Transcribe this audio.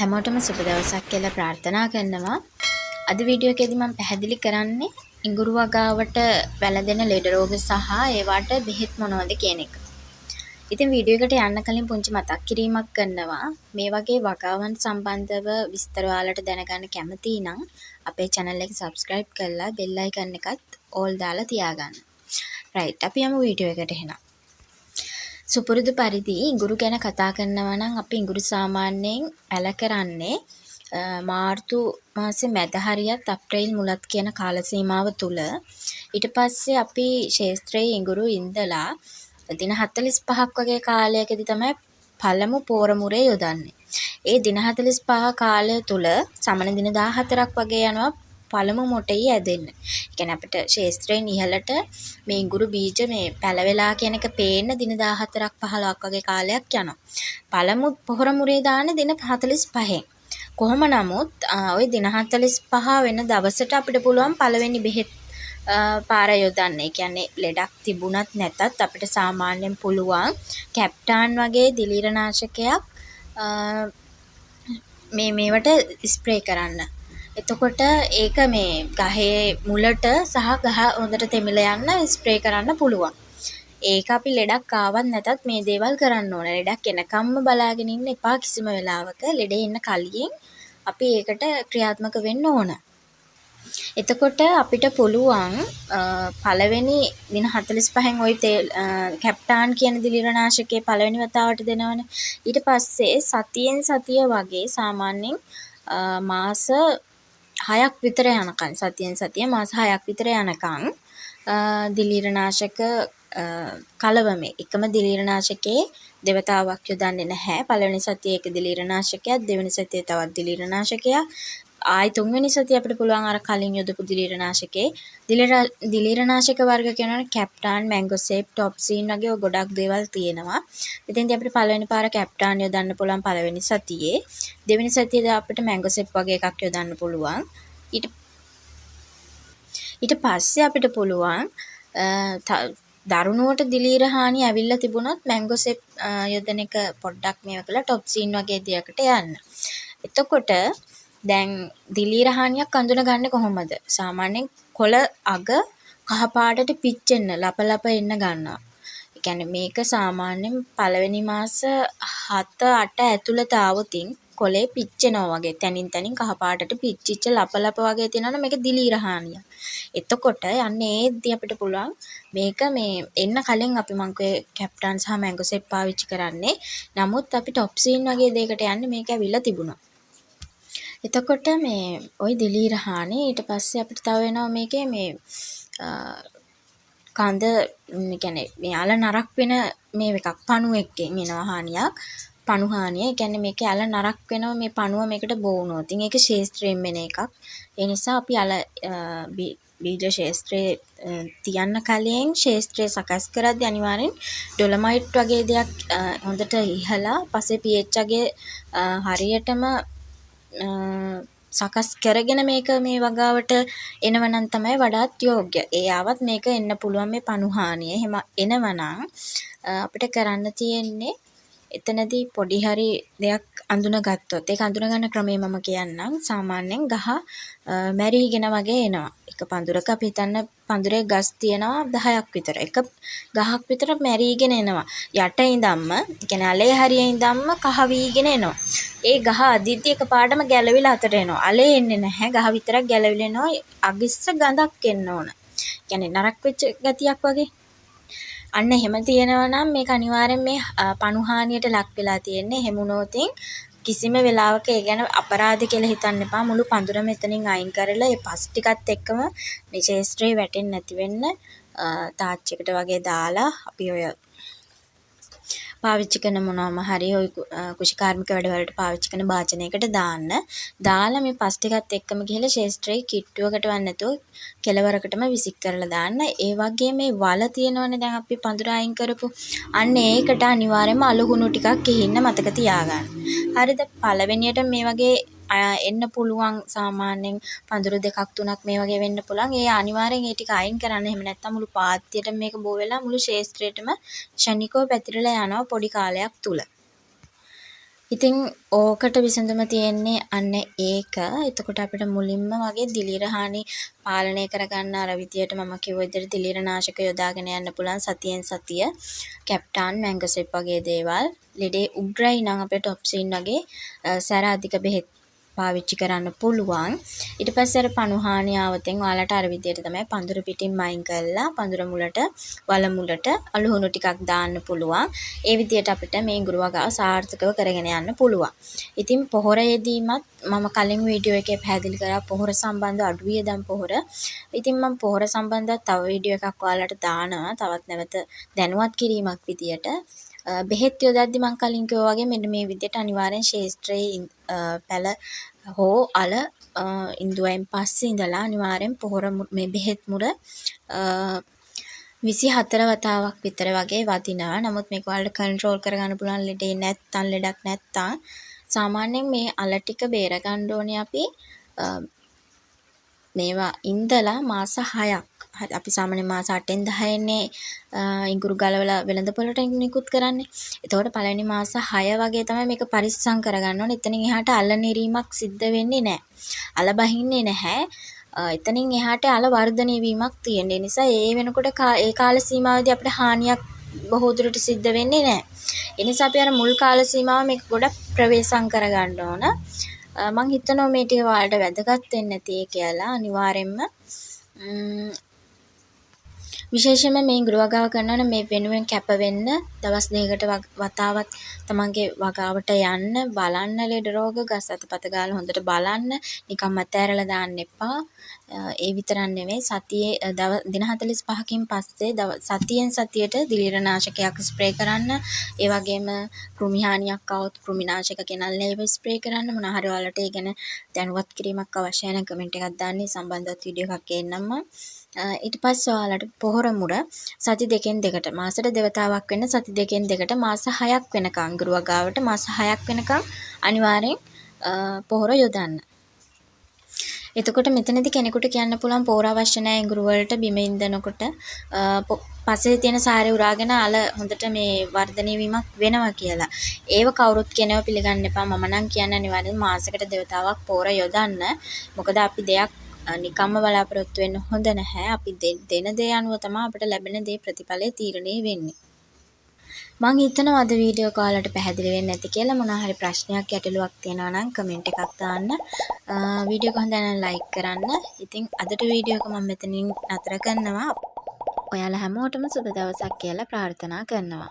හැමෝටම සුබ දවසක් කියලා ප්‍රාර්ථනා කරනවා. අද වීඩියෝ එකේදී මම පැහැදිලි කරන්නේ ඉඟුරු වගාවට වැළඳෙන ලෙඩ රෝග සහ ඒවාට බෙහෙත් මොනවද කියන එක. ඉතින් වීඩියෝ එකට යන්න කලින් පුංචි මතක් කිරීමක් කරනවා. මේ වගේ වගාවන් සම්බන්ධව විස්තර ඔයාලට දැනගන්න කැමති නම් අපේ channel එක subscribe කරලා bell icon එකත් all දාලා තියාගන්න. රයිට්, අපි යමු වීඩියෝ එකට එහෙනම්. සුපුරුදු පරිදි ඉඟුරු ගැන කතා කරනවා නම් අපි ඉඟුරු සාමාන්‍යයෙන් පැල කරන්නේ මාර්තු මාසේ මැද හරියත් අප්‍රේල් මුලත් කියන කාල සීමාව තුල. ඊට පස්සේ අපි ක්ෂේත්‍රයේ ඉඟුරු ඉන්දලා දින 45ක් වගේ කාලයකදී තමයි පළමු පෝර මුරේ යොදන්නේ. ඒ දින 45 කාලය තුල සමන දින 14ක් වගේ යනවා පළමු මොටෙයි ඇදෙන්න. ඒ කියන්නේ අපිට ක්ෂේත්‍රයෙන් ඉහළට මේ ඉඟුරු බීජ මේ පැලවෙලා කියන එක පේන්න දින 14ක් 15ක් වගේ කාලයක් යනවා. පළමු පොහොර මුරේ දාන්නේ දින 45න්. කොහොම නමුත් ඔය දින 45 වෙන දවසට අපිට පුළුවන් පළවෙනි බෙහෙත් පාර යොදන්න. ඒ කියන්නේ ලෙඩක් තිබුණත් නැතත් අපිට සාමාන්‍යයෙන් පුළුවන් කැප්ටාන් වගේ දිලීරනාශකයක් මේ මේවට ස්ප්‍රේ කරන්න. එතකොට ඒක මේ ගහේ මුලට සහ ගහ හොඳට තෙමිලා යන්න ස්ප්‍රේ කරන්න පුළුවන්. ඒක අපි ලෙඩක් ආවත් නැතත් මේ දේවල් කරන්න ඕන. ලෙඩක් එනකම්ම බලාගෙන ඉන්න එපා කිසිම වෙලාවක. ලෙඩේ එන්න කලින් අපි ඒකට ක්‍රියාත්මක වෙන්න ඕන. එතකොට අපිට පුළුවන් පළවෙනි දින 45න් ඔය තෙල් කැප්ටාන් කියන දිලීරනාශකය පළවෙනි වතාවට දෙනවනේ. ඊට පස්සේ සතියෙන් සතිය වගේ සාමාන්‍යයෙන් මාස 6ක් විතර යනකන්, සතියෙන් සතිය මාස 6ක් විතර යනකන් දිලීරනාශක කලවමේ එකම දිලීරනාශකයේ දෙවතාවක් යොදන්නේ නැහැ. පළවෙනි සතියේ එක දිලීරනාශකයක්, දෙවෙනි සතියේ තවත් දිලීරනාශකයක්. ආයි තුන්වෙනි සතියේ අපිට පුළුවන් අර කලින් යොදපු දිලීරනාශකේ. දිලීරනාශක වර්ග කියනවනේ කැප්ටාන්, මැංගෝසෙප්, ටොප්සීන් වගේ ඔය ගොඩක් දේවල් තියෙනවා. ඉතින් අපිට පළවෙනි පාර කැප්ටාන් යොදන්න පුළුවන් පළවෙනි සතියේ. දෙවෙනි සතියේදී අපිට මැංගෝසෙප් වගේ එකක් යොදන්න පුළුවන්. ඊට පස්සේ අපිට පුළුවන් දරුණුවට දිලීර හානි ඇවිල්ලා තිබුණොත් මැංගෝසෙප් යොදන එක පොඩ්ඩක් මේව කරලා ටොප්සීන් වගේ දෙයකට යන්න. එතකොට දැන් දිලීර හානියක් අඳුනගන්නේ කොහොමද? සාමාන්‍යයෙන් කොළ අග කහ පාටට පිච්චෙන්න, ලප ලප එන්න ගන්නවා. ඒ කියන්නේ මේක සාමාන්‍යයෙන් පළවෙනි මාස 7 8 ඇතුළත ආවොතින් කොළේ පිච්චෙනවා වගේ තැනින් තැනින් කහ පාටට පිච්චිච්ච ලප ලප වගේ තියෙනවා නම් මේක දිලීර හානියක්. එතකොට යන්න ඒද්දි අපිට පුළුවන් මේක මේ එන්න කලින් අපි මං කිව්වේ කැප්ටාන් සහ මැංගෝසෙප් පාවිච්චි කරන්නේ. නමුත් අපි ටොප්සීන් වගේ දෙයකට යන්නේ මේක ඇවිල්ලා තිබුණා. එතකොට මේ ඔය දිලීර හානි. ඊට පස්සේ අපිට තව වෙනවා මේකේ මේ කඳ, ඒ කියන්නේ මේ අල නරක් වෙන මේ එකක් පණුවෙක්ගෙන් එනවා හානියක්. පණු හානිය. ඒ කියන්නේ මේකේ අල නරක් වෙනවා මේ පණුව මේකට බෝ වුණොත්. ඉතින් ඒක ක්ෂේත්‍රයෙන් එන එකක්. ඒ නිසා අපි අල බීජ ක්ෂේත්‍රයේ තියන්න කලින් ක්ෂේත්‍රය සකස් කරද්දී අනිවාර්යෙන් ඩොලමයිට් වගේ දෙයක් හොඳට ඉහලා පස්සේ pH අගය හරියටම සකස් කරගෙන මේක මේ වගාවට එනවා නම් තමයි වඩාත් යෝග්‍ය. ඒ ආවත් මේක එන්න පුළුවන් මේ පණු හානිය. එහෙම එනවා නම් අපිට කරන්න තියෙන්නේ එතනදී පොඩි හරි දෙයක් අඳුනගත්තොත්, ඒක අඳුනගන්න ක්‍රමය මම කියන්නම්. සාමාන්‍යයෙන් ගහ මැරීගෙන වගේ එනවා. එක පඳුරක අපි හිතන්න පඳුරේ ගස් තියෙනවා 10ක් විතර. එක ගහක් විතර මැරීගෙන එනවා. යට ඉඳන්ම, ඒ කියන්නේ අලේ හරිය ඉඳන්ම කහ වීගෙන එනවා. ඒ ගහ අදිද්දි එකපාරටම ගැලවිලා අතට එනවා. අලේ එන්නේ නැහැ. ගහ විතරක් ගැලවිලා එනවා. අගිස්ස ගඳක් එන්න ඕන. ඒ කියන්නේ නරක් වෙච්ච ගතියක් වගේ. අන්න එහෙම තියෙනවා නම් මේක අනිවාර්යෙන් මේ පණු හානියට ලක් වෙලා තියෙන්නේ. එහෙම වුණොතින් කිසිම වෙලාවක ඒ ගැන අපරාධ කියලා හිතන්න එපා. මුළු පඳුරම එතනින් අයින් කරලා ඒ පස් ටිකත් එක්කම මේ ක්ෂේත්‍රේ වැටෙන්නේ නැති වෙන්න තාච්චියකට වගේ දාලා අපි ඔය පාවිච්චි කරන මොනවම හරි ඔය කෘෂිකාර්මික වැඩවලට පාවිච්චි කරන භාජනයකට දාන්න. දාලා මේ පස් ටිකත් එක්කම ගිහලා ක්ෂේත්‍රයේ කිට්ටුවකටවත් නැතුව කෙළවරකටම විසික් කරලා දාන්න. ඒ වගේම මේ වල තියෙනවනේ දැන් අපි පඳුර අයින් කරපු. අන්න ඒකට අනිවාර්යයෙන්ම අලුහුණු ටිකක් ඉහින්න මතක තියාගන්න. හරිද? පළවෙනියට මේ වගේ එන්න පුළුවන් සාමාන්‍යයෙන් පඳුරු දෙකක් තුනක් මේ වගේ වෙන්න පුළුවන්. ඒ අනිවාර්යෙන් ඒ ටික අයින් කරන්න. එහෙම නැත්නම් මුළු පාත්තියටම මේක බෝ වෙලා මුළු ක්ෂේත්‍රයටම ක්ෂණිකව පැතිරිලා යනවා පොඩි කාලයක් තුල. ඉතින් ඕකට විසඳුම තියෙන්නේ අන්න ඒක. එතකොට අපිට මුලින්ම වගේ දිලීර හානි පාලනය කරගන්න අර විදියට මම කිව්ව විදියට දිලීර නාශක යොදාගෙන යන්න පුළුවන් සතියෙන් සතිය. කැප්ටාන්, මැංගොසෙප් වගේ දේවල්. ලෙඩේ උග්‍රයි නම් අපිට ටොප්සින් වගේ සැර අධික බෙහෙත් පාවිච්චි කරන්න පුළුවන්. ඊට පස්සේ අර පණු හානි ආවතෙන් ඔයාලට අර විදියට තමයි පඳුර පිටින්ම අයින් කරලා පඳුර මුලට වල මුලට අලුහුණු ටිකක් දාන්න පුළුවන්. ඒ විදියට අපිට මේ ඉඟුරු වගාව සාර්ථකව කරගෙන යන්න පුළුවන්. ඉතින් පොහොර යෙදීමත් මම කලින් වීඩියෝ එකේ පැහැදිලි කරා පොහොර සම්බන්ධ අඩු වියදම් පොහොර. ඉතින් මම පොහොර සම්බන්ධව තව වීඩියෝ එකක් ඔයාලට දානවා. තවත් නැවත දැනුවත් කිරීමක් විදියට. බෙහෙත් යොදද්දි මං කලින් කිව්වා වගේ මෙන්න මේ විදියට අනිවාර්යෙන් ක්ෂේත්‍රයේ පැල හෝ අල ඉන්දුවයින් පස්සේ ඉඳලා අනිවාර්යෙන් පොහොර මේ බෙහෙත් මුර 24 වතාවක් විතර වගේ වදිනවා. නමුත් මේක ඔයාලට කන්ට්‍රෝල් කරගන්න පුළුවන් ලෙඩේ නැත්තම් ලෙඩක් නැත්තම් සාමාන්‍යයෙන් මේ අල ටික බේරගන්න ඕනේ අපි මේවා ඉන්දලා මාස 6ක්. අපි සාමාන්‍යයෙන් මාස 8න් 10න්නේ ඉඟුරු ගලවලා වෙළඳ පොළට නිකුත් කරන්නේ. එතකොට පළවෙනි මාස 6 වගේ තමයි මේක පරිස්සම් කරගන්න ඕනේ. එතනින් එහාට අල නිරීමක් සිද්ධ වෙන්නේ නැහැ. අල බහින්නේ නැහැ. එතනින් එහාට අල වර්ධනය වීමක් තියෙන නිසා ඒ වෙනකොට ඒ කාල සීමාවේදී අපිට හානියක් බොහෝ දුරට සිද්ධ වෙන්නේ නැහැ. ඒ නිසා අපි අර මුල් කාල සීමාව මේක ගොඩක් ප්‍රවේශම් කරගන්න ඕන. මං හිතනවා මේ ටික ඔයාලට වැදගත් වෙන්න ඇති කියලා අනිවාර්යෙන්ම. විශේෂයෙන්ම මේ ඉඟුරු වගාව කරනවා නම් මේ වෙනුවෙන් කැප වෙන්න දවස් දෙකකට වතාවක් තමන්ගේ වගාවට යන්න බලන්න ලෙඩ රෝග ගස් අතපත ගාලා හොඳට බලන්න නිකම්ම අතෑරලා දාන්න එපා. ඒ විතරක් නෙවෙයි සතියේ දින 45කින් පස්සේ සතියෙන් සතියට දිලීර නාශකයක් ස්ප්‍රේ කරන්න. ඒ වගේම කෘමි හානියක් ආවොත් කෘමි නාශක ගෙනල්ලා ඒව ස්ප්‍රේ කරන්න. මොනවා හරි ඔයාලට ඒ ගැන දැනුවත් කිරීමක් අවශ්‍යයි නම් කමෙන්ට් එකක් දාන්න. ඒ සම්බන්ධවත් වීඩියෝ එකක් ගේන්නම් මම. ඊට පස්සේ ඔයාලට පොහොර මුර සති දෙකෙන් දෙකට මාසෙට දෙවතාවක් වෙන්න සති දෙකෙන් දෙකට මාස 6ක් වෙනකන් ඉඟුරු වගාවට මාස 6ක් වෙනකන් අනිවාර්යෙන් පොහොර යොදන්න. එතකොට මෙතනදි කෙනෙකුට කියන්න පුළුවන් පොහොර අවශ්‍ය නැහැ ඉඟුරු වලට බිම ඉන්දනකොට පසේ තියෙන සාරය උරාගෙන අල හොඳට මේ වර්ධනය වීමක් වෙනවා කියලා. ඒව කවුරුත් කියනව පිළිගන්න එපා. මම නම් කියන්නේ අනිවාර්යෙන් මාසෙකට දෙවතාවක් පොහොර යොදන්න. මොකද අපි දෙයක් නිකම්ම බලාපොරොත්තු වෙන්න හොඳ නැහැ. අපි දෙන දේ අනුව තමයි අපිට ලැබෙන දේ ප්‍රතිඵලය තීරණය වෙන්නේ. මං හිතනවා අද වීඩියෝ එක ඔයාලට පැහැදිලි වෙන්න ඇති කියලා. මොනවා හරි ප්‍රශ්නයක් ගැටලුවක් තියෙනවා නම් කමෙන්ට් එකක් දාන්න. වීඩියෝ එක හොඳයි නම් ලයික් කරන්න. ඉතින් අදට වීඩියෝ එක මම මෙතනින් නතර කරනවා. ඔයාලා හැමෝටම සුබ දවසක් කියලා ප්‍රාර්ථනා කරනවා.